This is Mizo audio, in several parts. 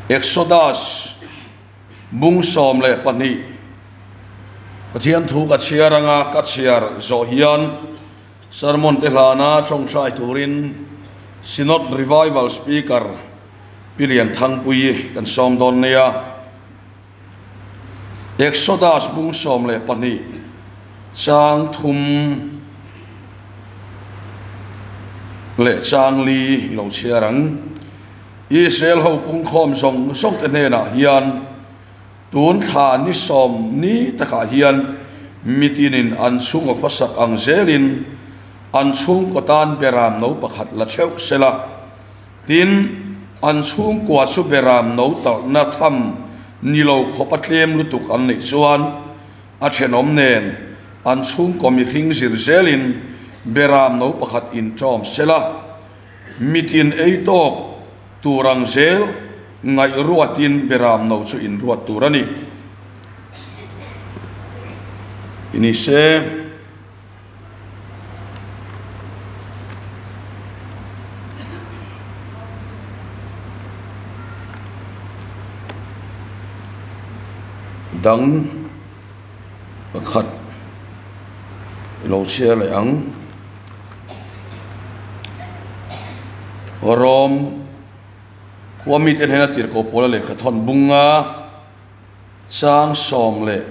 Exodus bung 12 Pathian thu ka chhiar anga ka chhiar zawh hian sermon te hlana tawngtai turin Synod Revival Speaker Pi Lianthangpuii kan sawm dawn nia. Exodus bung 12 chang thum leh chang li i lo chhiar ang. Israel ho pungkhawm zawng zawng te hnenah hian tun thla ni sawm ni takah hian mitinin an chhunga khawsak ang zelin an chhungkaw tan beram no pakhat la theuh sela. Tin, an chhungkua chu beram no talhna tham ni lo khawp a tlem lutuk an neih chuan a thenawm nen an chhungkaw mihring zir zelin beram no pakhat inṭawm sela, mitin ei tawk tur ang zel ngaihruatin beram no chu inruat tur a ni. Ni se. Dang pakhat i lo chhiar leh ang. Rom khua mite hnena tirhkoh pawla lehkha thawn bunga. Chang 17,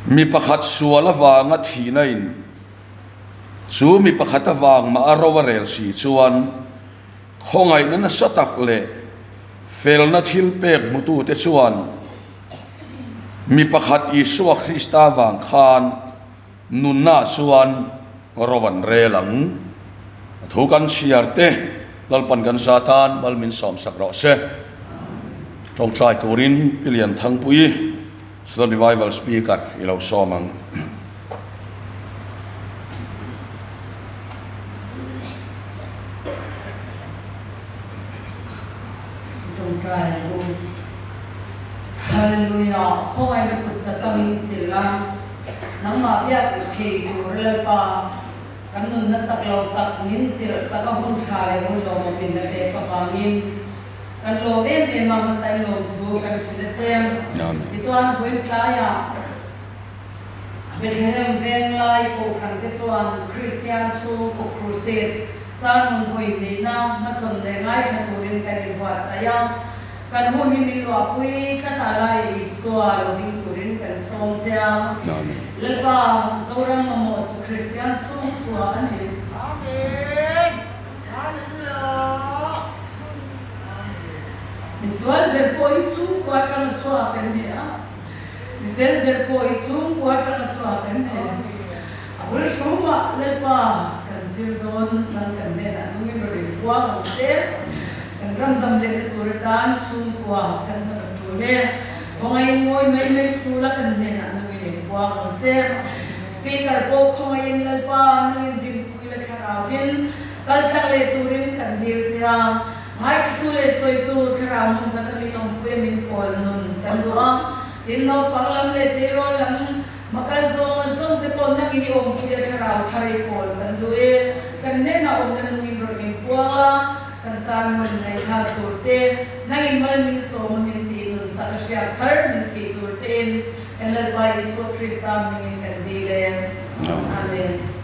Mi pakhat sual avanga thihna in chu mi pakhat avang mah a ro a rel si chuan khawngaihna nasa tak leh felna thil pek hmutute chuan mi pakhat Isua Krista vang khan nunna chuan ro an rel ang. A thu kan chhiar te Lalpan kan za tan mal min sawmsak rawh se. Tawngtai turin Pi Lianthangpuii, Synod Revival Speaker i lo sawm ang. Tawngtai ang u. Hallelujah! Khawngaihna kut chatangin chilh a. Nangmah biak thei tur Lalpa, kan nunna chak lo tak min chilh sak a hun tha leh hun lawmawm min la pek avangin kan lawm em em a, hmasa i lawm thu kan hrilh a che. Tichuan, vawiin tlaiah Bethlehem Venglai Kohhran te chuan Kristian chhungkaw Crusade sermon vawi neihna hmachhawn leh ngaithla turin kan inbuatsaih a. Kan hun hi min luahpui tlat a lai Isua lo ding turin kan sawm che a. Lalpa, Zoram mamawh chu Kristian chhungkua a ni. Amen. Hallelujah. Misual ber pawh hi chhungkua atanga chhuak an ni a, mifel ber pawh hi chhungkua atanga chhuak an ni. A bul hrumah Lalpa kan zir dawn nan kan hnenah nungin rawn inpuang ang che. Kan ram dam lehna tur atan chhungkua kan hman a tul e. Khawngaih ngawi mai mai sula kan hnenah nungin inpuang ang che. Speaker pawh khawngaihin Lalpa nungin dinpui la thlarauin kal tlang leh turin kan dil che a. Ngaithatu leh sawitu thlarau hmun khat a min awmpui a min pawl nun kan duh a. Tin, naupang lam leh tleirawl lam Makal zawng a zawng te pawh nangin i awmpui a thlarau thar i pawl kan duh e. Kan hnenah awmna nungin rawn inpuang la, kan sermon ngaihthla tur te, nangin mal min sawm a min tih nun sak a hriat thar min thih tur che in kan Lalpa Isua Krista hmingin kan dil e. Amen.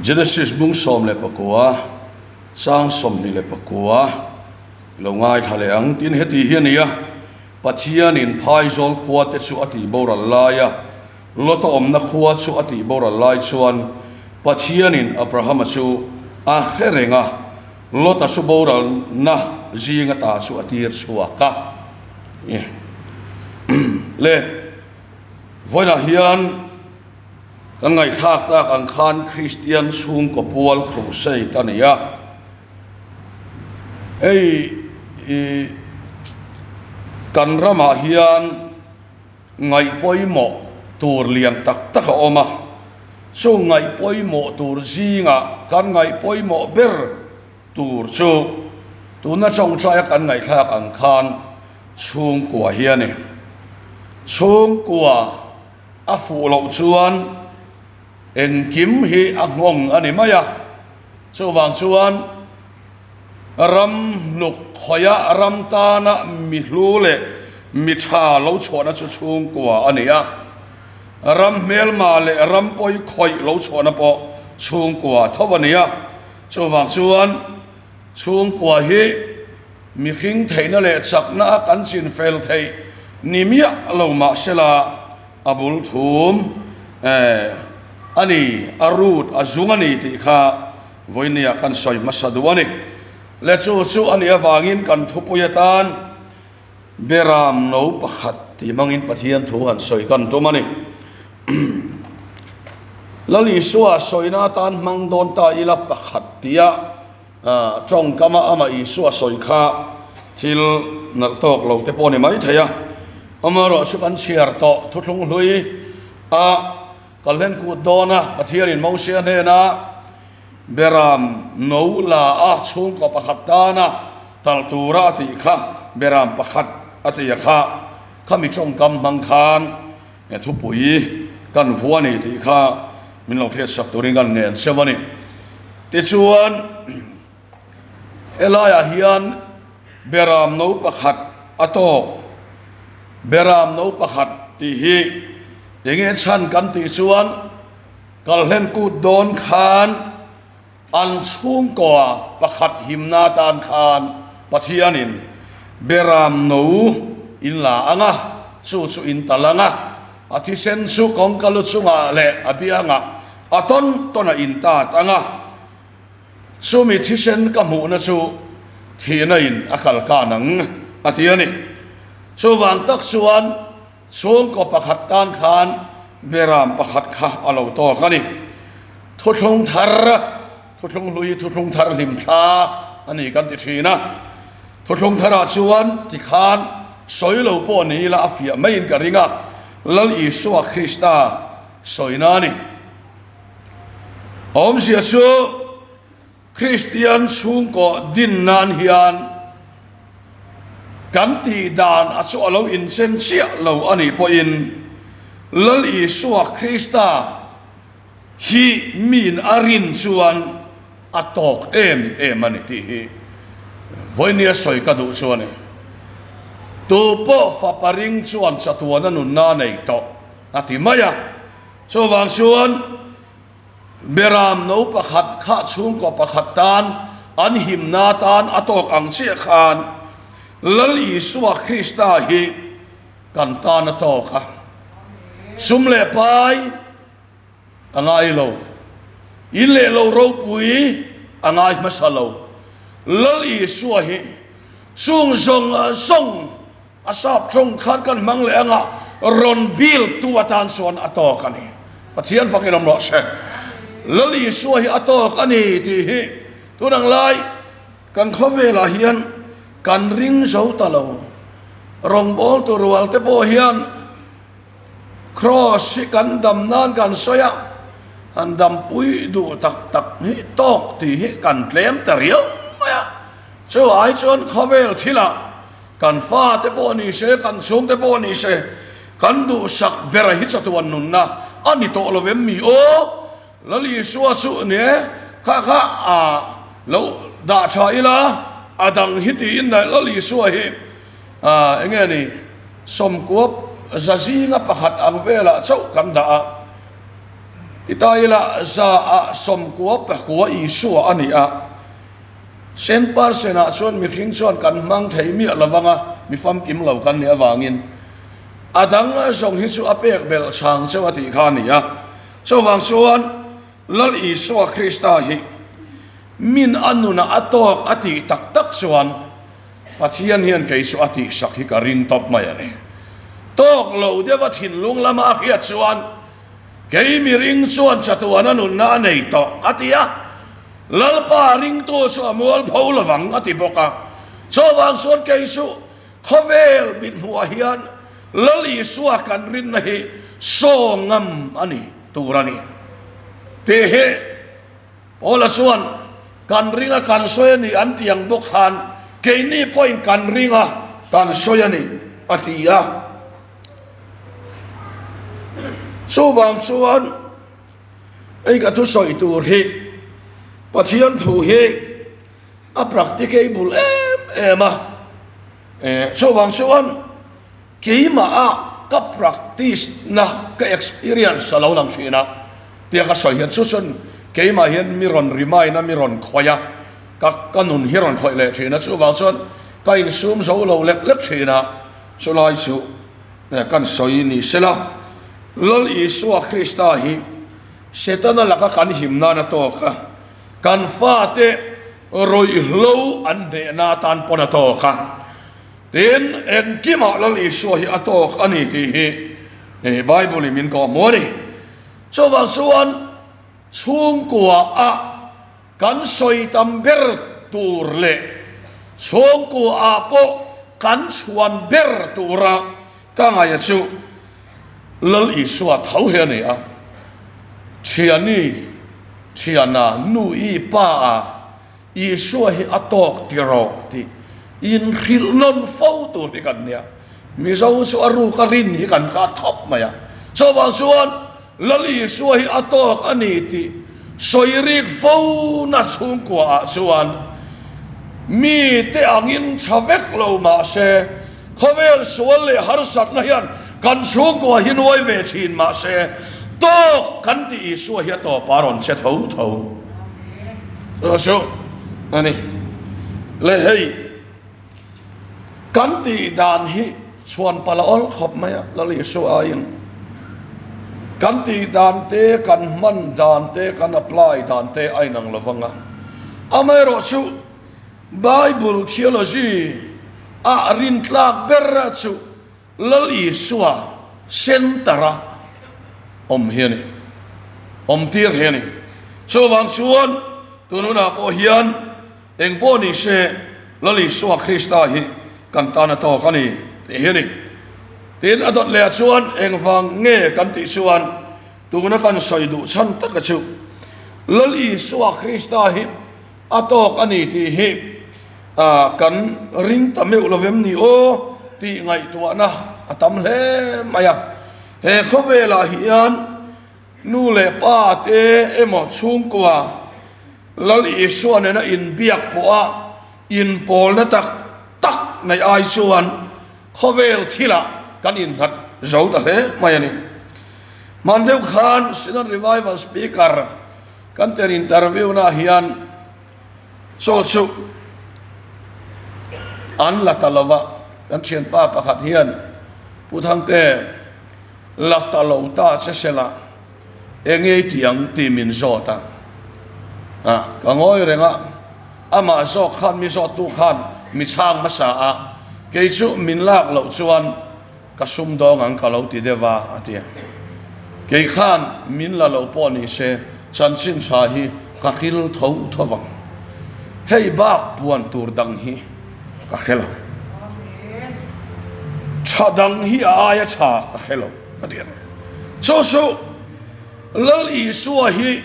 Genesis bung 19, chang 29 i lo ngaithla leh ang. Tin, heti hi a ni a, Pathianin phaizawl khuate chu a tih boral lai a, Lota awmna khua chu a tih boral lai chuan Pathianin Abrahama chu a hre reng a, Lota chu boralna zinga ta chu a tir chhuak a. Le. Vawiinah hian kan ngaihthlak tak ang khan Kristian chhungkaw pual crusade a ni a. Hei i kan ramah hian ngaih pawimawh tur lian tak tak a awm a. Chu ngaih pawimawh tur zingah kan ngaih pawimawh ber tur chu tuna tawngtaia kan ngaihthlak ang khan. Chhungkua hi a ni. Chhungkua a fuh loh chuan engkim hi a nghawng a ni mai a, chuvang chuan ram hnuk khawia ram tana mi hlu leh mi tha lo chhuahna chu chhungkua a ni a, ram hmelma leh ram pawi khawih lo chhuahna pawh chhungkua tho a ni a, chuvang chuan chhungkua hi Mihring theihna leh chakna a kan chin fel theih ni miah lo mahsela a bul thum a ni, a root, a zung a ni tih kha vawinia kan sawi hmasa duh a ni. Le chu chu a nih avangin kan thupui atan Beram no pakhat tih hmangin Pathian thu han sawi kan tum a ni. Lal Isua sawina atan hmang dawn ta ila pakhat tia Tawngkama amah Isua sawi kha thil nalh tawk lo te pawh a ni mai thei a, amaherawh chu kan chhiar tawh thuthlung hlui a kal hlen kut dawn a, Pathianin Mosia hnena Beram no la a chhungkaw pakhat tana talh tura a tih kha Beram pakhat a ti a kha, khami tawngkam hmang khan thupui kan vua a ni tih kha min lo hriatsak turin kan ngen cheu a ni. Tichuan, helaiah hian Beram no pakhat a tawk, Beram no pakhat tih hi enge chhan kan tih chuan kalhlen kut dawn khan an chhungkaw pakhat himna atan khan Pathianin Beram no in la ang a, chu chu in tal ang a, a thisen chu kawngka lu chungah leh a biangah a tawn tawn a in tat ang a, chumi thisen ka hmuhna chu thihna in a kal kan ang a ti a ni. Chuvang tak chuan chhungkaw pakhat tan khan Beram pakhat kha a lo tawk a ni. Thuthlung thar, thuthlung hlui, thuthlung thar hlim thla a ni kan ti thin a. Thuthlung tharah chuan tikhan sawi lo pawh ni ila a fiah maiin ka ring a, Lal Isua Krista sawina a ni. Awmzia chu Kristian chhungkaw din nan hian kan tih dan a chu a lo inchen chiah lo a nih pawhin Lal Isua Krista hi miin a rin chuan a tawk em em a ni tih hi vawinia sawi ka duh chu a ni. Tu pawh fapa ring chuan chatuana nunna a nei tawh a ti mai a. Chuvang chuan Beram no pakhat kha chhungkaw pakhat tan an himna tan a tawk ang chiah khan Lal Isua Krista hi kan tan a tawk a. Sum leh pai a ngai lo, in leh lo ropui a ngai hmasa lo. Lal Isua hi chung zawng zawng A sap tawng khan kan hmang leh anga rawn bill tu atan chuan a tawk a ni. Pathian fakin awm rawh se. Lal Isua hi a tawk a ni tih hi tun ang lai kan khawvelah hian kan ring zo ta lo. Rawngbawltu rual te pawh hian Cross hi kan dam nan kan sawi a, han dampui duh tak tak hi tawk tih hi kan tlem ta riau mai a. Chu ai chuan khawvel thilah kan fate pawh ni se, kan chhungte pawh ni se, kan duhsak ber hi chatuan nunna a ni tawh lo vem mi aw? Lal Isua chu nia kha kha a lo dah tha ila, a dang hi tiin Lal Isua hi eng nge ni sawmkuap za zinga pakhat ang velah chauh kan dah a, ti ta ila za ah sawmkua pakua Isua a ni a. Sen par senah chuan mihring chuan kan hmang thei miah lo vang a, mi famkim lo kan nih avangin a dang zawng hi chu a pek belh chang cheu a tih kha a ni a. Chuvang chuan Lal Isua Krista hi min a nunah a tawk a tih tak tak chuan Pathian hian kei chu a tihsak hi ka ring tawp mai a ni. Tawk lo deuha thinlung lama a hriat chuan kei miring chuan chatuana nunna a nei tawh a ti a. Lalpa ringtu chu a mual pho lovang a ti bawk a. Chuvang chuan kei chu khawvel mithmuhah hian Lal Isua kan rinna hi saw ngam a ni tur a ni tih hi Paula chuan kan ring a kan sawi a ni an ti ang bawk khan keini pawhin kan ring a. kan sawi a ni, a ti a. Chuvang chuan hei ka thusawi tur hi Pathian thu hi a practicable em em a, chuvang chuan keimah a ka practice na ka experience a lo lang thin a, tia ka sawi hian chu chuan keimah hian mi rawn remind a mi rawn khawih a, ka ka nun hi rawn khawih leh thin a, chuvang chuan ka insum zo lo lek lek thin a. Chulai chu kan sawi ni sela, Lal Isua Krista hi Setana laka kan him nan a tawk a, kan fate ruihhlo an hnehna atan pawn a tawk a, tin engkimah Lal Isua hi a tawk a ni tih hi Bible in min kawhhmuh a ni. Chuvang chuan chhungkua ah Kan sawi tam ber tur leh chhungkua ah pawh kan chhuan ber tura ka ngaih chu Lal Isua tho hi a ni a. Thiani, thiana, nu i pa a Isua hi a tawk ti rawh tih inhrilh nawn fo tur hi kan nia. Mizo chu a ruk a rin hi kan hrat khawp mai a. Chuvang chuan Lal Isua hi a tawk a ni tih sawi rik fo na chhungkua ah chuan mi te angin tha vek lo mah se, khawvel sual leh harsatna hian kan chhungkua hi nuai ve thin mah se, tawk kan tih Isua hi a tawp a rawn che tho tho chu a ni. Le hei Kan tih dan hi chhuan palh a awl khawp mai a, Lal Isua aiin. Kan tih dan te, kan hman dan te, kan apply dan te a inang lo vang a. Amaherawh chu Bible theology ah rintlak ber chu Lal Isua center a awm hi a ni, awm tir hi a ni. Chuvang chuan tun hunah pawh hian Eng pawh ni se, Lal Isua Krista hi kan tan a tawk a ni tih hi a ni. Tin, a dawt lehah chuan engvang nge kan tih chuan tuna kan sawi duh chhan taka chu Lal Isua Krista hi a tawk a ni tih hi kan ring ta meuh lo vem ni aw tih ngaihtuahna a tam hle mai a. He khawvelah hian Nu leh pa te emaw chhungkua Lal Isua nena inbiak pawha inpawlna tak tak neih ai chuan khawvel thilah kan innghat zo ta hle mai a ni. Hman deuh khan Synod Revival Speaker kan ter interview na hian chaw chu an la ta lova, kan thianpa pakhat hian Pu Thangte, La ta lo ta che sela, eng ei ti ang tih min zawt a. Ah, ka ngawi reng a, amah zawk khan mi zawttu khan mi chhang hmasa a, kei chu min lak loh chuan ka sum dawng ang ka lo ti deuh a, a ti a. Kei khan min la lo pawh ni se, chanchin tha hi ka hril tho tho vang. Hei bak puan tur dang hi ka hre lo. Tha dang hi a aia tha ka hre lo a ti a ni. Chu chu Lal Isua hi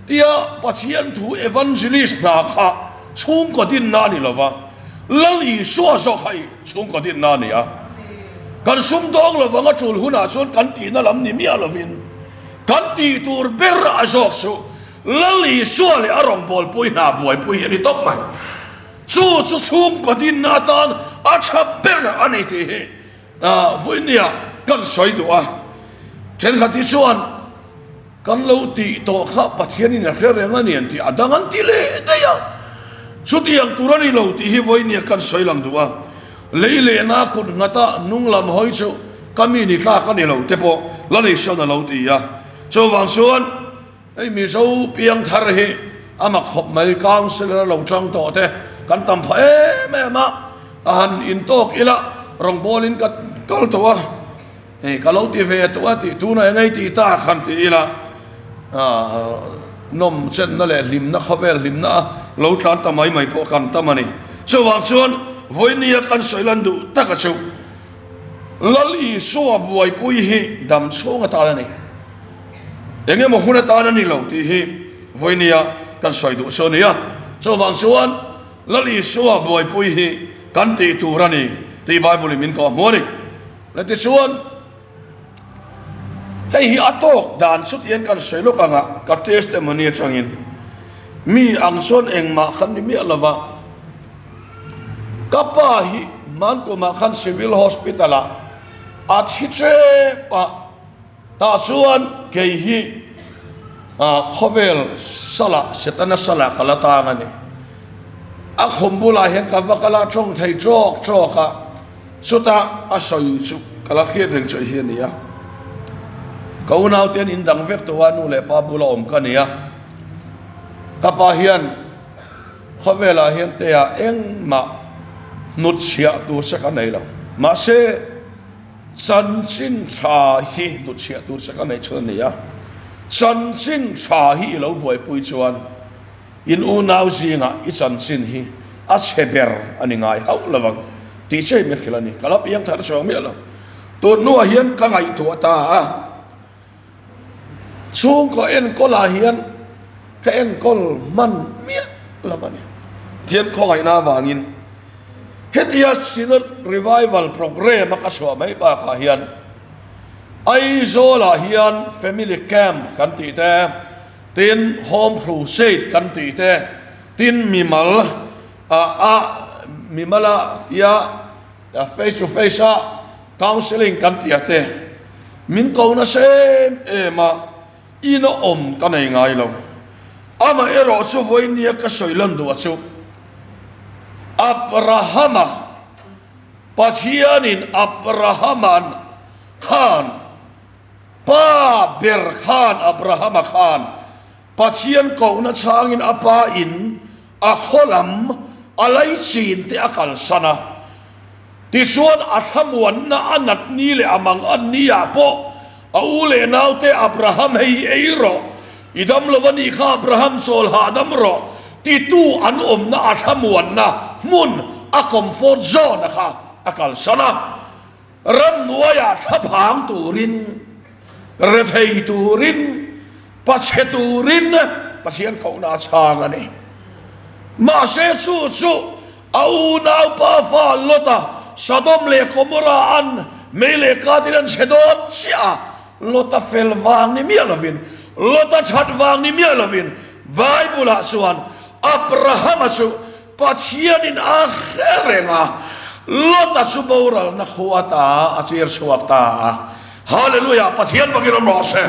tia Pathian thu evangelist hna kha chhungkaw dinna a ni lo va, Lal Isua zawk kha i chhungkaw dinna a ni a. Kan sumdawng lo vang a tul hunah chuan kan tihna lam ni miah lovin kan tih tur ber a zawk chu Lal Isua leh a rawngbawlpui hna buaipui hi a ni tawp mai. Chu chu chhungkaw dinna atan a tha ber a ni tih hi vawinia kan sawi duh a. Thenkhat hi chuan kan lo tih tawh kha Pathianin a hre reng a ni an tih a dang an ti leh daih a. Chutiang tur a ni lo tih hi vawinia kan sawi lang duh a. Lei lehna kut nghata hnung lam hawi chu ka mi ni tlak a ni lo te pawh Lal Isua'n a lo ti a. Chuvang chuan. Hei Mizo piangthar hi a mak khawp mai, councillor a lo chang tawh te kan tam phah em em a, a han intawk ila rawngbawlin ka kal tawh a, hei ka lo ti ve tawh a tih tunah eng ei ti ta khan ti ila nawm chenna leh hlimna khawvel hlimna a lo tlan ta mai mai pawh kan tam a ni. Chuvang chuan vawinia kan sawi lan duh taka chu Lal Isua buaipui hi dam chhung atan a ni. Eng emaw hun atan a ni lo tih hi vawinia kan sawi duh chu a ni a. Chuvang chuan Lal Isua buaipui hi kan tih tur a ni. Tih Bible in min kawh hmu a ni. Le tichuan, hei hi a tawk dan chu tihian kan sawi lawk ang a, ka testimony atangin mi ang chuan engmah khan ni miah lova, ka pa hi hmankumah khan Civil Hospital ah a thi tep a, tah chuan kei hi khawvel salah Setana salah ka la tang a ni. A khum bulah hian ka va kal a, tawng thei tawk tawk a, chutah a sawi chu ka la hriat reng chu hi a ni a. Ka unaute an indang vek tawh a, nu leh pa bula awm ka ni a. Ka pa hian khawvelah hian tea engmah hnutchhiah tur che ka nei lo. Mahse, Chanchin tha hi hnutchhiah tur che ka nei chu a ni a, chanchin tha hi i lo buaipui chuan in unau zingah i chanchin hi a chhe ber a ni ngai hauh lo vang tih che mi hrilh a ni. Ka la piang thar chuang miah lo. Tun hnuah hian ka ngaihtuah ta a, chhungkaw enkawlah hian ka enkawl hman miah lo a ni. Pathian khawngaihna avangin Hetia Synod Revival Programme a ka chhuah mai bakah hian Aizawlah hian Family Camp kan tih te, tin Home Crusade kan tih te, tin mimal a a mimala tia face to face a counselling kan tih a te min ko nasa em em a, ina awm ka nei ngai lo. Amaherawh chu vawinia ka sawi lan duh a chu Abrahama, Pathianin Abrahama'n khan, Pa ber khan Abrahama khan Pathian kohna chhangin a pa in a khaw lam a laichin te a kalsan a. Tichuan a thlamuanna a nat ni leh a mang an ni ah pawh a u leh naute Abraham hei hi ei rawh, i dam lo a nih kha Abraham chawl hahdam rawh titu an awmna a thlamuanna hmun a comfort zone a kha a kalsan a. Ramhnuaiah thlaphang turin, rethei turin, pachhe turin Pathian kohna a chhang a ni. Mahse chu chu a unaupa fa Lota, Sodom leh Gomorrah an mei leh katin an chhe dawn chiah a, Lota fel vang ni miah lovin, Lota that vang ni miah lovin Bible-ah chuan Abrahama chu Pathianin a hre reng a, Lota chu boralna khua ta a chir chhuak ta a. Hallelujah! Pathian fakin awm rawh se.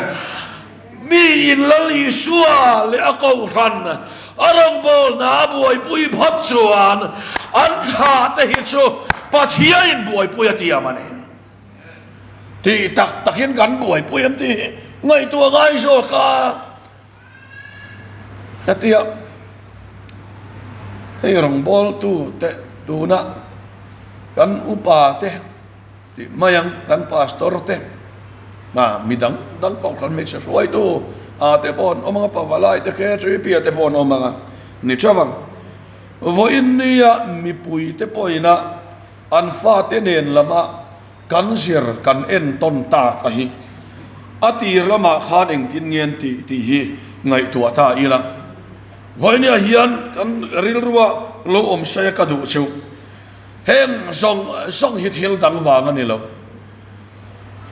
Mi in Lal Isua leh a kohhran a rawngbawlna a buaipui phawt chuan an thlah te hi chu Pathianin buaipui a tiam a ni. Tih tak takin kan buaipui em tih hi ngaihtuah ngai zawk a. Hetia hei rawngbawltu te tuna kan upa te tih mai ang kan pastor te ah mi dang dang kohhran hmeichhe hruaitu ah te pawh an awm ang a pavalai te khe hripia te pawh an awm ang a ni theuh ang vawiin nia mipui te pawhin a an fate nen lama Kan zir kan entawn tak a hi. A tir lamah khan engtin nge an tih tih hi ngaihtuah ta ila. Vawinia hian kan rilrua lo awm saia ka duh chu heng zawng zawng hi thil dang vang a ni lo.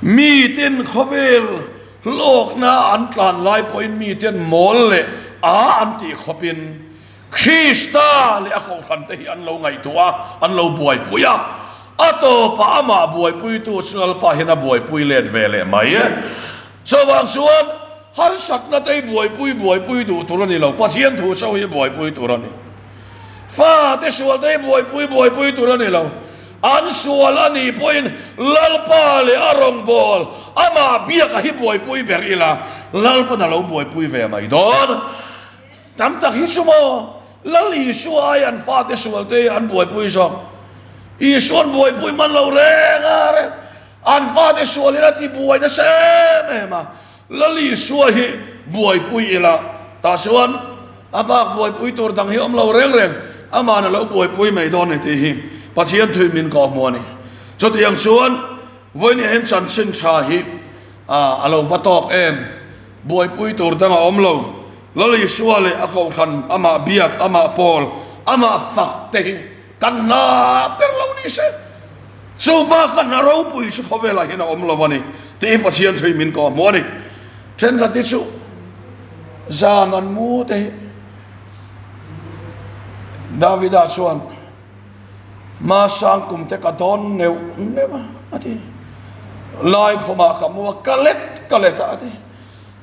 Miten khawvel hlawkna an tlan lai pawhin miten mawl leh a an tih khawpin Krista leh a kohhrante hi an lo ngaihtuah a, an lo buaipui a. A tawpah amah buaipuitu chu Lalpa hian a buaipui let ve leh mai. Chuvang chuan harsatna te hi buaipui buaipui duh tur a ni lo, Pathian thu chauh hi buaipui tur a ni. Fate sualte hi buaipui buaipui tur a ni lo. An sual a nih pawhin Lalpa leh a rawngbâwl amah biaka hi buaipui ber ila, Lalpa'n a lo buaipui ve mai dawn. Tam tak hi chu maw Lal Isua ai an fate sualte an buaipui zawk. Isua'n buaipui man lo reng a reng. An fate sualin a ti buai nasa em em a. Lal Isua hi buaipui ila tah chuan a bak buaipui tur dang hi awm lo reng reng. Ama'n a lo buaipui mai dawn ni tih hi Pathian thui min kawhhmuh a ni. Chutiang chuan vawiin hian chanchin tha hi a lo va tawk em? Buaipui tur dang a awm lo. Lal Isua leh a kohhran, amah biak, amah pawl, amah fak te hi kan hna ber lo ni se. Chu baka hna ropui chu khawvelah hian a awm lo a ni tih hi Pathian thui min kawh hmuh a ni. Thenkhat hi chu zan an mu te hi Davida chuan Ma sang kum te ka dawn neuh neuh a a ti. Lai khumah ka mu a, ka let ka let a a ti.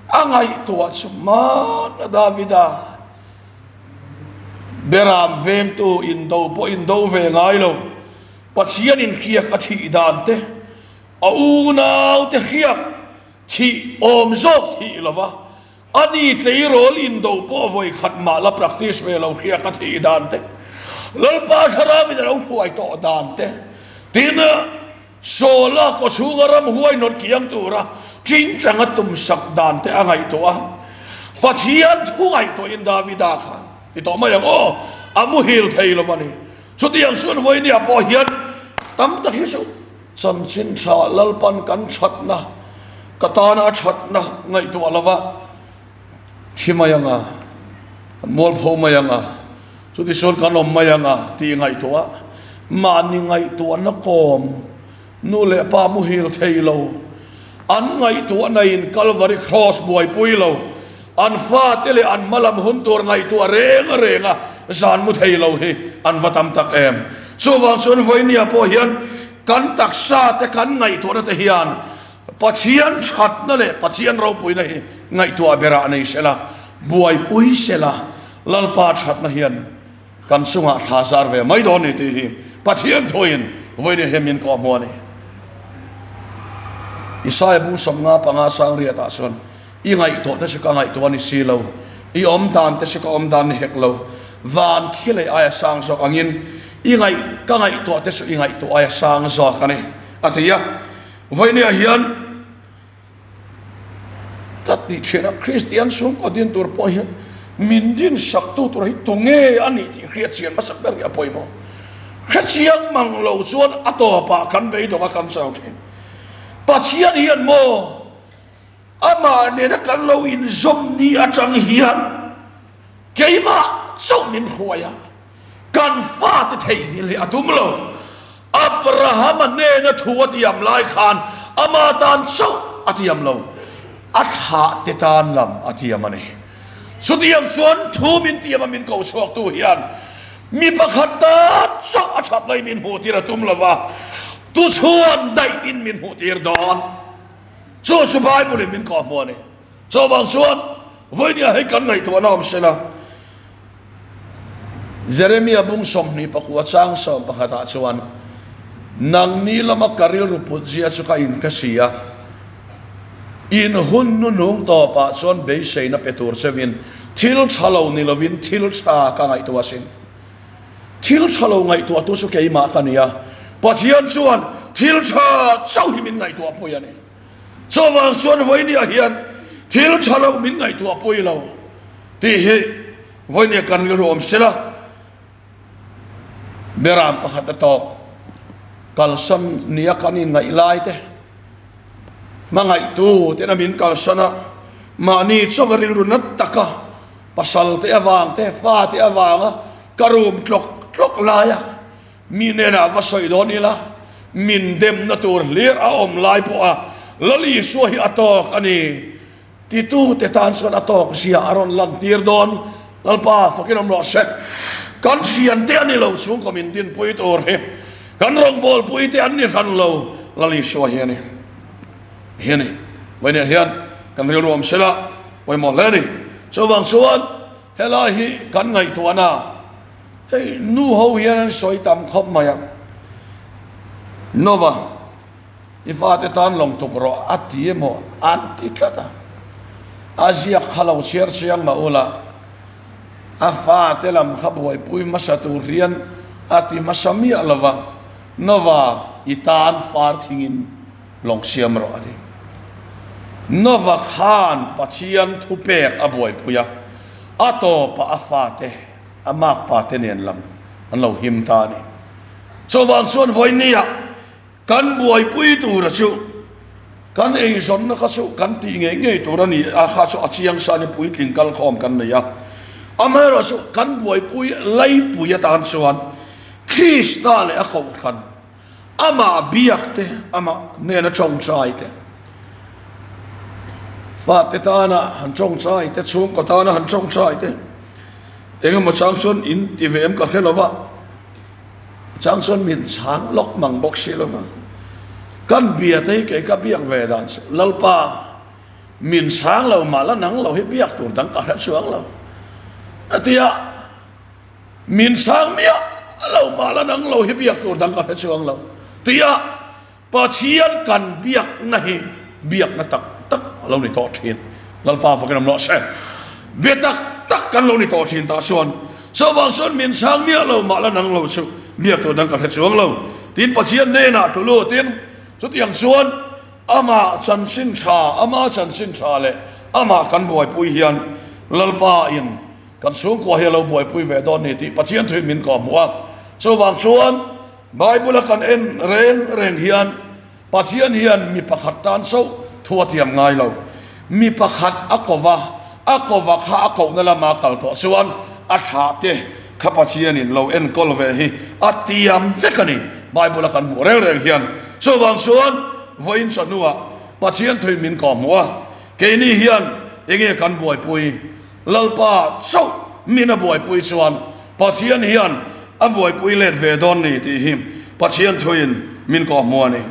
A ngaihtuah chu hmana Davida Beram vengtu indo pawh indo ve ngai lo. Pathianin hriak a thih dan te, a unaute hriak thih awm zawk thih lova, a ni tleirawl indo pawh vawi khat mah la practice ve lo hriak a thih dan te, Lalpa Thlarauin a lo hruai tawh dan te, tin Sawla kawchhunga ramhuai nawt kiang tura tingchanga tumsak dan te a ngaihtuah a. Pathian thu ngaihtuahin Davida kha ti tawh mai ang aw, a muhil thei lo a ni. Chutiang chuan vawinia pawh hian tam tak hi chu chanchin tha Lalpan kan thatna, ka tana a thatna ngaihtuah lova thi mai anga, kan mualpho mai anga, chutichuan kan awm mai anga tih ngaihtuah, mahni ngaihtuahna kawm nu leh pa muhil thei lo, an ngaihtuahna in Kalvari Cross buaipui lo, An fate leh an hmalam hun tur ngaihtuah reng renga zan mu thei lo hi an va tam tak em. Chuvang chuan vawinia pawh hian kan taksa te kan ngaihtuahna te hian Pathian thatna leh Pathian ropuina hi ngaihtuah berah nei sela, buaipui sela, Lalpa thatna hian kan chungah thla zar ve mai dawn ni tih hi Pathian thuin vawinia hian min kawhhmuh a ni. Isaia bung 55 sang riatah chuan I ngaihtuah te chu ka ngaihtuah a ni si lo, i awm dan te chu ka awm dan ni hek lo. Van khi lei aia sang zawk angin i ngaih ka ngaihtuah te chu i ngaihtuah aia sang zawk a ni, a ti a. Vawinia hian ka tih thin a, Kristian chhungkaw din tur pawh hian min dinsaktu tur hi tunge a nih tih hriatchian hmasak ber hi a pawimawh. Hrechiang mang lo chuan a tawpah kan beidawng a kan chau thin. Pathian hian maw Amah nena kan lo inzawm ni atang hian keimah chauh min hruai a, kan fate theihnghilh hi a tum lo. Abrahama hnena thu a tiam lai khan ama tan chauh a tiam lo, a thlahte tan lam a tiam a ni. Chutiang chuan thu min tiam a min ko chhuaktu hian mi pakhat tan chauh a that lai min hmuhtir a tum lo va, tuchhuan daihin min hmuhtir dawn. Chu chu Bible in min kawh hmuh a ni. Chuvang chuan vawinia hei kan ngaihtuahna awm se la, Jeremia bung 29 chang 11 ah chuan, Nangni lama ka rilru put zia chu ka in ka si a, in hun hnuhnung tawpah chuan beiseina pe tur cheuhin thil tha lo ni lovin thil tha ka ngaihtuah asin. Thil tha lo ngaihtuahtu chu keimah ka ni a, Pathian chuan thil tha chauh hi min ngaihtuahpui a ni. Chuvang chuan vawinia hian thil tha lo min ngaihtuahpui lo tih hi vawinia kan rilru awm sela, Beram pakhat a tawk kalsan nia kan inngaih lai te, hmangaihtu tena min kalsan a, mahni chauha rilru nat taka Pasal te avang te, fa te avanga ka rum tlawk tlawk laia mi hnenah va sawi dawn ila, min demna tur hlir a awm lai pawha Lal Isua hi a tawk a ni titute tan chuan a tawk zia a rawn lantir dawn. Lalpa fakin awm rawh se. Kan thiante a ni lo chhungkaw min dinpui tur hi kan rawngbawlpui te an ni hran lo, Lal Isua hi a ni. Hi a ni. Vawiinah hian kan rilru awm sela. Pawimawh hle a ni. Chuvang chuan helai hi kan ngaihtuahna hei nu ho hian an sawi tam khawp mai a, Nova i fate tan lawng tuk rawh a ti emaw an ti tlat a, a ziak kha lo chhiar chiang mah ula a fate lam kha buaipui hmasa tur hian a ti hmasa miah lova, Nova i tan far thingin Lawng siam rawh a ti. Nova khan Pathian thupek a buaipui a, a tawpah a fate, a makpa te nen lam an lo him ta a ni. Chuvang chuan vawinia kan buaipui tura chu kan eizawnna kha chu kan tih ngei ngei tur a ni a, kha chu a chiang sa ni puitling kalkhawm kan nei a. Amaherawhchu kan buaipui laipui atan chuan Krista leh a kohhran. Amah biak te, amah hnena tawngtai te, fate tana han tawngtai te, chhungkaw tana han tawngtai te, engemaw chang chuan in ti ve em ka hre lo va, a chang chuan min chhang lawk mang bawk si lo va. Kan bia te hi kei ka biak ve dan chu Lalpa min chhang lo mah la nang lo hi biak tur dang ka hre chuang lo a ti a. Min sang miah lo mah la nang lo hi biak tur dang ka hre chuang lo tia Pathian kan biakna hi biakna tak tak a lo ni tawh thin. Lalpa fakin awm rawh se. Bia tak tak kan lo ni tawh thin tah chuan chuvang chuan min sang miah lo mah la nang lo chu biak tur dang ka hre chuang lo tiin Pathian hnenah tlu lutin chutiang chuan Amah chanchin tha, ama chanchin tha leh amah kan buaipui hian Lalpa in Kan chhungkua hi a lo buaipui ve dawn ni tih Pathian thuin min kawhhmuh a. Chuvang chuan Bible-a kan en reng reng hian Pathian hian mi pakhat tan chauh thu a tiam ngai lo. Mi pakhat a ko va, a ko va kha a kohna lama kal tawh chuan a thlah te kha Pathianin lo enkawl ve hi a tiam vek a ni Bible-a kan hmuh reng reng hian. Chuvang chuan vawiin chawhnuah Pathian thuin min kawhhmuh a, keini hian enge kan buaipui? Lalpa chauh min a buaipui chuan Pathian hian a buaipui let ve dawn ni tih hi Pathian thuin min kawhhmuh a ni.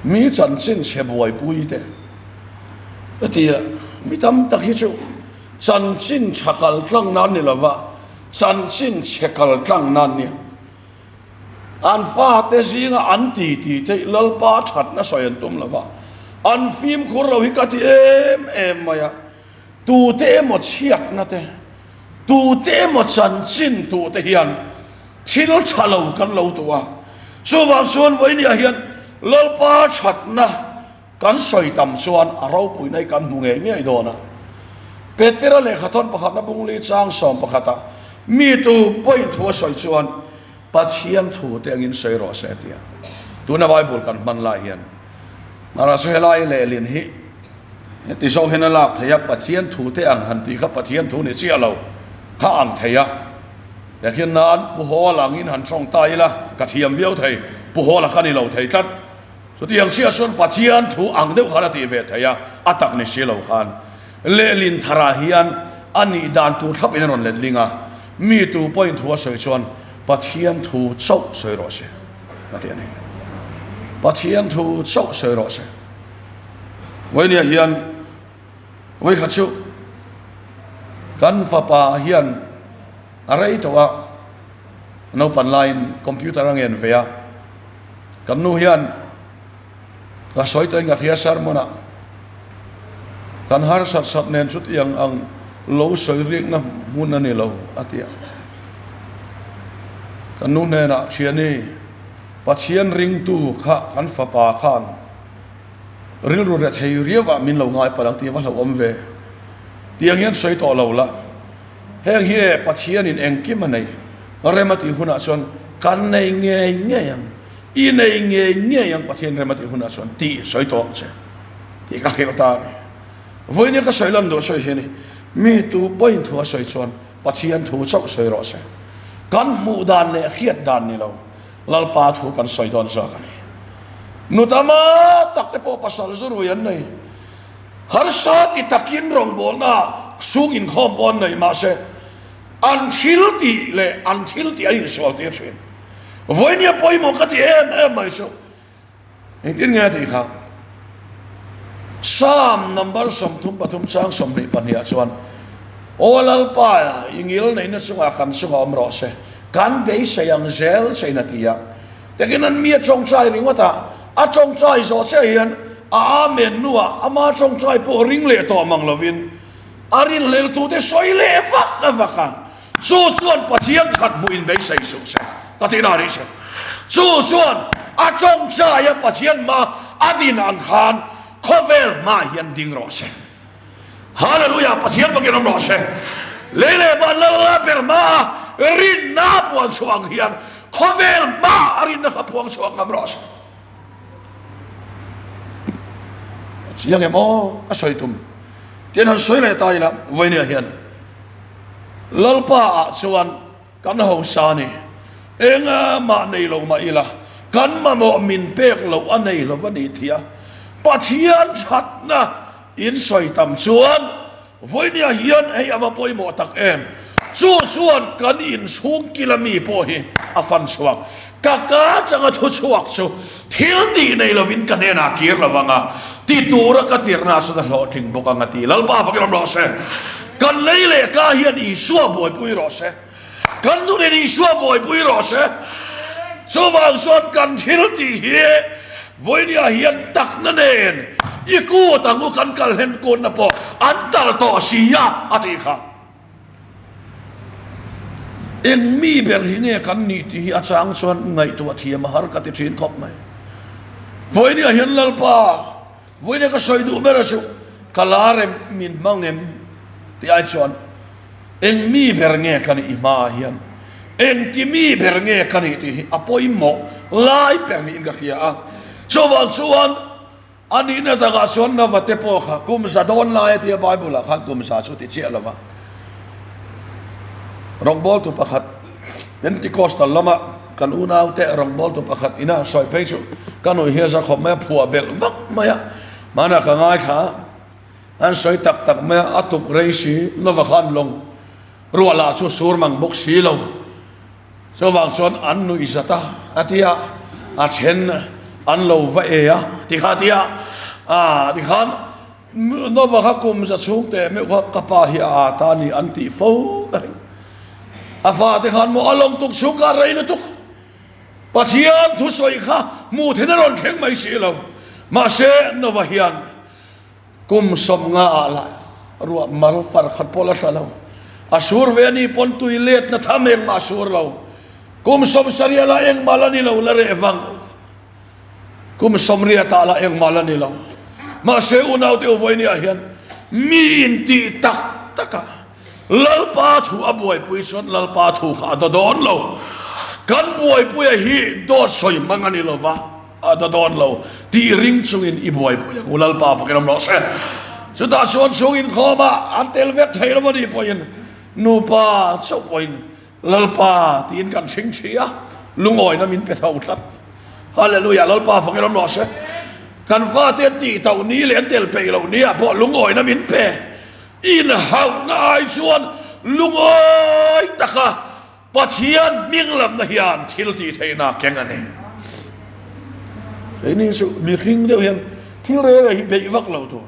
Mi chanchin chhe buaipui te ka ti a, mi tam tak hi chu chanchin tha kal tlang nan ni lova chanchin chhe kal tlang nan nia. An fate zinga an ti ti theih Lalpa thatna sawi an tum lova, an fimkhur lo hi ka ti em em mai a, tute emaw chhiatna te, tute emaw chanchin tute hian thil tha lo kan lo tuh a, chuvang chuan vawinia hian Lalpa thatna Kan sawi tam chuan a ropuina hi kan hmu ngei ngei dawn a. Petera lehkhathawn pakhatna bungli chang sawm pakhatah mi tu pawhin thu a sawi chuan Pathian thu te angin sawi rawh se tia. Tuna Bible kan hman lai hian Mara chu helai lehlin hi heti zawng hian a lak thei a, Pathian thu te ang han tih kha Pathian thu ni chiah lo kha ang thei a. Tehkhin nan Pu Hawla angin han tawng ta ila ka thiam viau thei, Pu Hawla kha ni lo thei tlat. Chutiang chiah chuan Pathian thu ang deuh khan a tih ve thei a, a tak ni si lo khan lehlin tharah hian a nih dan tur thlap in a rawn letling a, mi tu pawhin thu a sawi chuan Pathian thu chauh sawi rawh se a ti a ni. Pathian thu chauh sawi rawh se. Vawinia hian vawikhat chu kan fapa hian a rei tawh a, naupan laiin computer a ngen ve a, Kan nu hian ka sawi tawhin ka hria sermon ah kan harsat sat nen chutiang ang lo sawi rikna hmun a ni lo a ti a. Kan nu hnenah thiani Pathian ringtu kha kan fapa khan rilru reh thei riau ah min lo ngai palh ang tih va hlauhawm ve tiang hian sawi tawh lo la. Heng hi e Pathianin engkim a nei, rem a tih hunah chuan kan nei ngei ngei ang, i nei ngei ngei ang Pathian rem a tih hunah chuan tih sawi tawh ang che tih ka hrilh ta a ni. Vawiin ka sawi lan duh sawi hi a ni, mi tu pawhin thu a sawi chuan Pathian thu chauh sawi rawh se. Kan hmuh dan leh hriat dan ni lo, Lalpa thu kan sawi dawn zawk a ni. Nu tama tak te pawh pasal zu rui an nei. Harsa ti takin rawngbawlna chhung inkhawm pawh an nei mahse an thil tih leh an thil tih an insual tir thin. Vawinia pawimawh ka ti em em mai chu engtin nge a tih kha? Psalm number 33 chang 22 ah chuan Aw Lalpa i ngil neihna chungah kan chungah awm rawh se, kan beisei ang zel chein a ti a. Takin an mi a tawngtai ringawt a, a tawngtai zawh chiah hian a amen hnuah ama tawngtai pawh ring leh tawh mang lovin a rinhleltute sawi leh vak a vak a, chu chuan Pathian that hmuh in beisei suh se ka tih na nih chu. Chu chuan a tawngtai a Pathian hma a din ang khan khawvel hmaah hian ding rawh se. Hallelujah Pathian fakin awm rawh se. Lei leh van lal ber hmaa rinna a puan chhuah ang hian khawvel hmaa a rinna kha puang chhuak ngam rawh se. A chiang em aw ka sawi tum. Tian han sawi leh ta ila vawinia hian Lalpa ah chuan Kan hausa a ni. Enga mah nei lo mah ila, kan mamawh min pek loh a nei lo a ni thia. Pathian thatna in sawi tam chuan vawinia hian hei a va pawimawh tak em! Chu chuan kan inchhung kila mi pawh hi a fan chhuak. Ka ka changa thu chhuak chu thil tih nei lovin ka hnenah kir lo vang a, ti tura ka tirna chuan a hlawhtling bawk ang a ti. Lalpa fakin awm rawh se. Kan lei leh ka hian Isua buaipui rawh se. Kan nunin Isua buaipui rawh se. Chuvang chuan kan thil tih hi vawinia hian takna nen i kut ang u kan kal hlen kutna pawh an tal tawh si a, a tih kha. Eng mi ber hi nge kan nih tih hi a chang chuan ngaihtuah thiam a har ka ti thin khawp mai. Vawinia hian Lalpa, vawinia ka sawi duh ber a chu ka la rem min hmang em tih ai chuan Eng mi ber nge ka nih i hmaah hian? Engti mi ber nge ka nih tih hi a pawimawh lai ber niin ka hria a. Chuvang chuan a nihna takah chuan Navate pawh kha kum za dawn lai a tia Bible-ah khan kum za chu ti chiah lo va. Rawngbawltu pakhat Pentecostal lama kan unaute rawngbawltu pakhat ina sawi phei chu ka nuih hi a za khawp mai a, phuah belh vak mai a, hmanah ka ngaithla a. An sawi tak tak mai a, a tuk rei si, Nova khan lawng ruah lah chu sur mang bawk si lo. Chuvang chuan an nuih zat a, a ti a, a then an lo va e a, ti kha a ti a, a ti khan Nova kha kum za chhung teh meuh kha ka pa hi a ât a ni an tih fo ka ring. A fate khan maw a lawng tuk chhung kha a rei lutuk. Pathian thusawi kha hmuh theihna rawn thleng mai si lo. Mahse Nova hian Kum 50 ah lah ruah mar far khat pawh la hla lo. A sur ve a ni pawn tui letna tham engmah a sur lo. Kum 70 lah engmah la ni lo la reh vang vang. Kum 80 ah lah engmah la ni lo. Mahse unaute u vawinia hian mi intih tak takah Lalpa thu a buaipui chuan Lalpa thu kha a daw dawn lo. Kan buaipuia hi dawt sawi hmang a ni lo va. A da dawn lo tih ring chungin i buaipui ang u Lalpa fakin awm rawh se. Chutah chuan chhung inkhawmah an tel vek thei lo a nih pawhin nupa chauh pawhin Lalpa tiin kan hring thi a, lungawina min pe tho tlat. Hallelujah Lalpa fakin awm rawh se. Kan fate an tih tauh ni leh an tel peih loh ni ah pawh lungawina min pe. Inhauhna ai chuan lungawi taka Pathian hming lamna hian thil tih theihna keng a ni. Keini chu mihring deuh hian thil rel hi beih vak lo tur.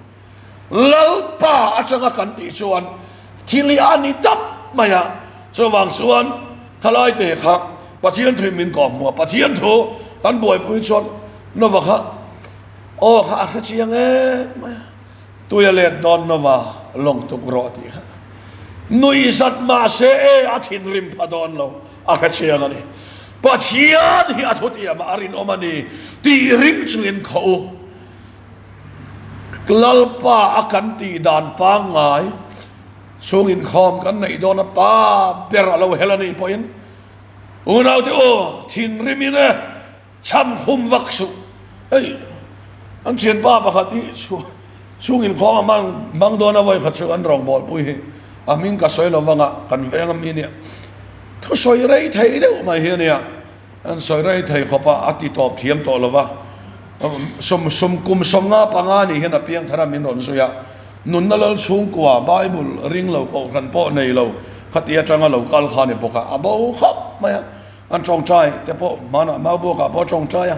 Lalpa atanga kan tih chuan thil hi a ni tap mai a. Chuvang chuan thalaite kha Pathian thu in min kawm hmu a, Pathian thu kan buaipui chuan Nova kha aw kha a hre chiang em mai a. Tui a let dawn Nova lawng tuk rawh tih kha nuih zat mahse e a thinrim pha dawn lo a hre chiang a ni. Pathian hi a thutiamah a rinawm a ni tih ring chungin khaw u. Lalpa a kan tih dan pangngai chhung inkhawm kan neih dawn a pa ber a lo hel a nih pawhin unaute u thinrimin e Chham khum vak suh. Hei an thianpa pakhat hi chhung inkhawm a hmang hmang dawn a vawi khat chu an rawngbawlpui hi a hming ka sawi lo vanga kan veng ami nia thu sawi rei thei deuh mai hi ania an sawi rei thei khawp a a ti tawp thiam tawh lo va sum sum kum 55 ni hian a piang thar a min rawn zui a nunna lal chhungkua bible ring lo kohhran pawh nei lo khati atanga lo kal kha ni bawk a a bo khawp mai a. An tawngtai te pawh hmanah Maubuakah pawh a tawngtai a,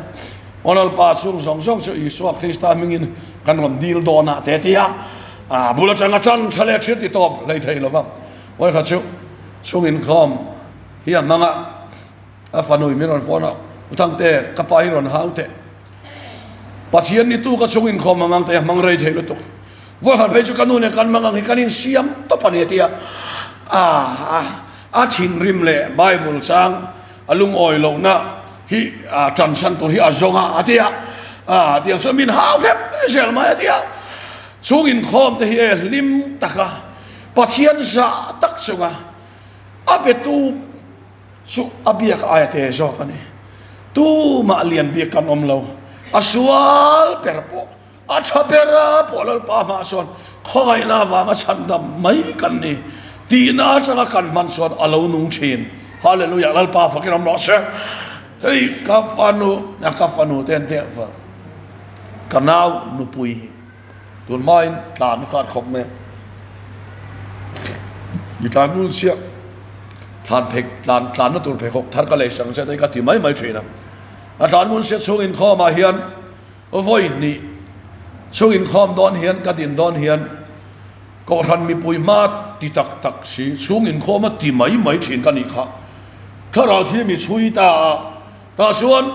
Aw Lalpa chhung zawng zawng chu Isua Krista hmingin kan rawn dil dawn a te ti a, a bul atanga tan tha leh thil ti tawp hlei thei lo va. Vawikhat chu chhung inkhawm hi a hmang a, a fanui min rawn phone a, U Thangte, ka pa hi rawn hau teh. Pathian ni tu ka chhung inkhawm ang ang te a hmang rei thei lutuk. Vawikhat phei chu ka nu nen kan hmang ang hi kan insiam tawp a ni a ti a, a A thinrim leh Bible chang a lungawi lohna hi tan chhan tur hi a zawng a, a ti a. A tiang chuan min hau hrep zel mai a ti a. Chhung inkhawm te hi e hlim taka Pathian zah tak chunga a betu chu a biak aia te zawk a ni. Tumah lian bik kan awm lo, a sual ber pawh A tha ber a, pawh Lalpa hmah chuan khawngaihna avanga chhandam mai kan ni tihna atanga kan hman chuan a lo nung thin. Hallelujah Lalpa fakin awm rawh se. Hei ka fanu a ka fanu te an teh va ka nau nupui hi tun hmain tlan khat khawp mai a. I tlan nul chiah thlan phek tlan tlanna tur pheikhawk thar ka lei sang che te ka ti mai mai thin a. A tlan ngun sia chhung inkhawmah hian vawi hnih chhung inkhawm dawn hian ka din dawn hian Kohhran mipui hma ti tak tak si chhung inkhawm a ti mai mai thin ka nih kha. Thlarau thil mi chhui ta a, tah chuan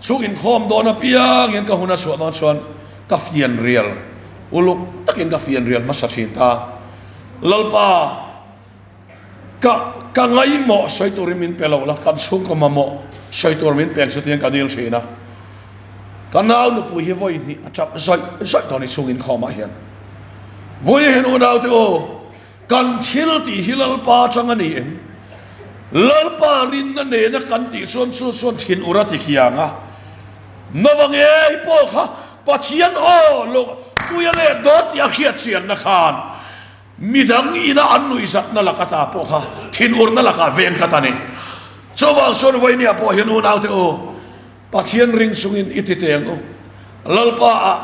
chhung inkhawm dawn apiang hian ka hun a chhuah dawn chuan ka fian rial uluk takin ka fian rial hmasa thin ta. Lalpa ka ka ngaihmawh sawi turin min pe lo la, kan chhungkaw mamawh sawi tur min pek chu tiin ka dil thin a. Ka nau nupui hi vawi hnih a tap zawih zawih tawh a ni chhung inkhawmah hian. Vawi hian unaute aw, kan thil tih hi Lalpa atang a ni em? Lalpa rinna nena kan tih chuan chu chuan thin ur a ti kiang a. Nova ngei pawh kha Pathian aw lo puia leh dawt tih a hriat chianna khan Midang ina an nuihzatna laka ta pawh kha thinurna lakah veng tlat a ni. Chuvang chuan vawinia pawh hian unaute u, Pathian ring chungin i ti teng u. Lalpa ah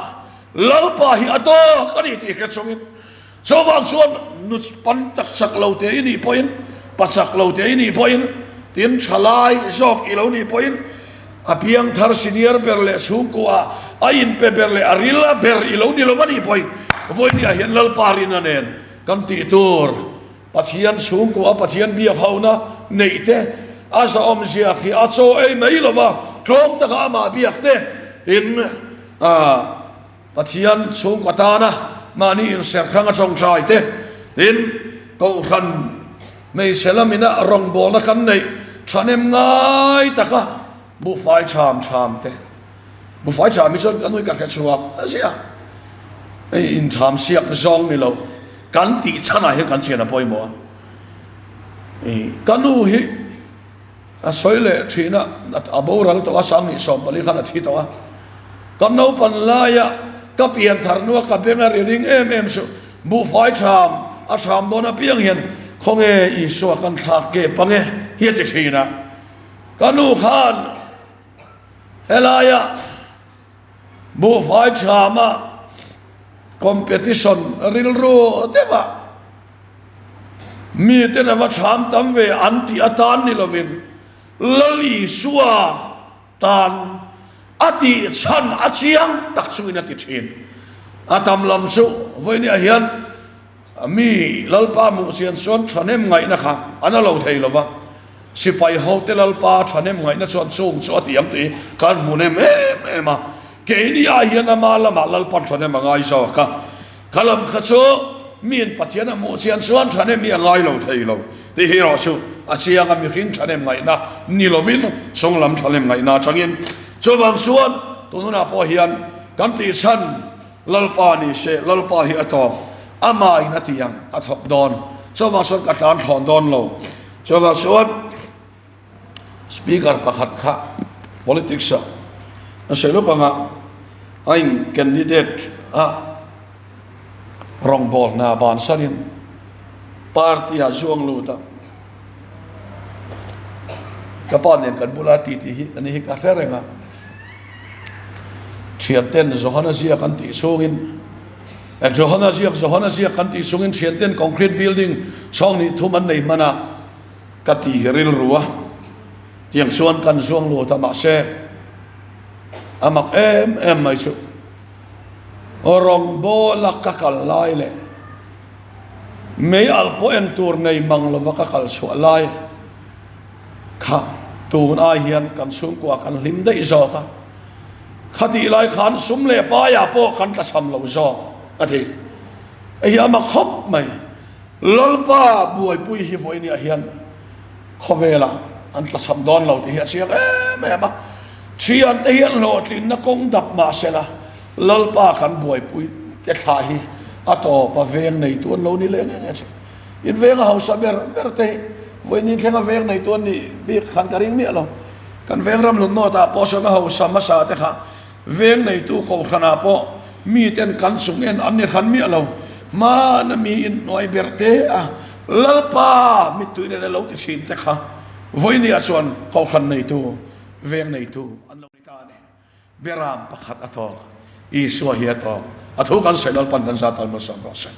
Lalpa hi a dawk a ni tih hre chungin. Chuvang chuan nu pan tak chak lo te i nih pawhin, pa chak lo te i nih pawhin, tin thalai zawk i lo nih pawhin, A piangthar senior ber leh chhungkua a inpe ber leh a ril a ber i lo ni lo a nih pawhin vawinia hian Lalpa rina nen kan tih tur Pathian chhungkua Pathian biak hona neih te a zahawmzia khi a chaw ei mai lo va tlawm taka amah biak te tin Pathian chhungkaw tana mahni inserh hrang a tawngtai te tin Kohhran hmeichhe lamina rawngbawlna kan neih thahnem ngai taka buhfai cham cham te buhfai cham hi chuan ka nui ka hre chhuak a ziah hei intham siak zawng ni lo kan tih chhanah hian kan chian a pawimawh a ka nu hi A sawi leh thin a, a boral tawh a, Sanghnih 14 khan a thi tawh a. Ka naupan laia ka pian thar hnua ka beng a ri ring em em chu buhfai cham a cham dawn apiang hian khawnge Isua kan thlak kep ange hi a ti thin a. Ka nu khan helaia buhfai chama competition rilru deuh a, Miten a va chham tam ve an tih atan ni lovin Lal Isua tan a tih chhan a chiang tak chungin a ti thin. A tam lam chu vawinia hian mi Lalpa hmuh chian chuan thahnem ngaihna kha an a lo thei lo va, sipai hote Lalpa thahnem ngaihna chuan chung chu a ti ang tih kan hmu nem em em a, keini ah hian ama lamah Lalpan thahnem a ngai zawk a. Kha lam kha chu miin Pathian a hmuh chian chuan thahnem hi a ngai lo thei lo tih hi erawh chu a chiang a, mihring thahnem ngaihna ni lovin chung lam thahnem ngaihna atangin. Chuvang chuan tun hunah pawh hian kan tih chhan Lalpa ni se, Lalpa hi a tawp, amahin a ti ang, a thawk dawn. Chuvang chuan ka tlan thlawn dawn lo. Chuvang chuan Speaker pakhat kha politics ah a sawi lawk anga a in candidate a rawngbâwl hna bansanin party ah zuang lut a, ka pa nen kan bula ti tih hi ani hi ka hre reng a, thianten Johana ziak an tih chhungin Johana ziak Johana ziak kan tih chhungin thianten concrete building chhawng hnih thum an nei hman a. Ka ti hi rilru a, tiang chuan kan zuang lut a mahse a mak em em mai chu rawngbawla ka kal lai leh mei alh pawh en tur nei mang lova ka kal chhuah lai kha tun ai hian kan chhungkua kan hlim daih zawk a, khatih lai khan sum leh paiah pawh kan tlachham lo zawk a ti. Hei hi a mak khawp mai. Lalpa buaipui hi vawinia hian khawvelah an tlachham dawn lo tih hi a chiang em em a. Thiante hian hlawhtlinna kawng dap mah sela Lalpa kan buaipui te thlah hi a tawp a veng neitu an lo ni leh nge nge thin. In veng a hausa ber ber te hi vawiin thlenga veng neitu an nih bik khan ka ring miah lo. Kan veng ram hlun nawtah pawh sawn a hausa hmasa te kha Veng neitu kohhranah pawh miten kan chung en an ni hran miah lo. Hmana mi inhnuai ber te a Lalpa mittui nen a lo ti thin te kha. Vawinia chuan kohhran neitu, veng neitu an lo ni ta a ni. Beram pakhat a tawk, Isua hi a tawk. A thu kan sawi Lalpan kan zat almalsawm rawh se.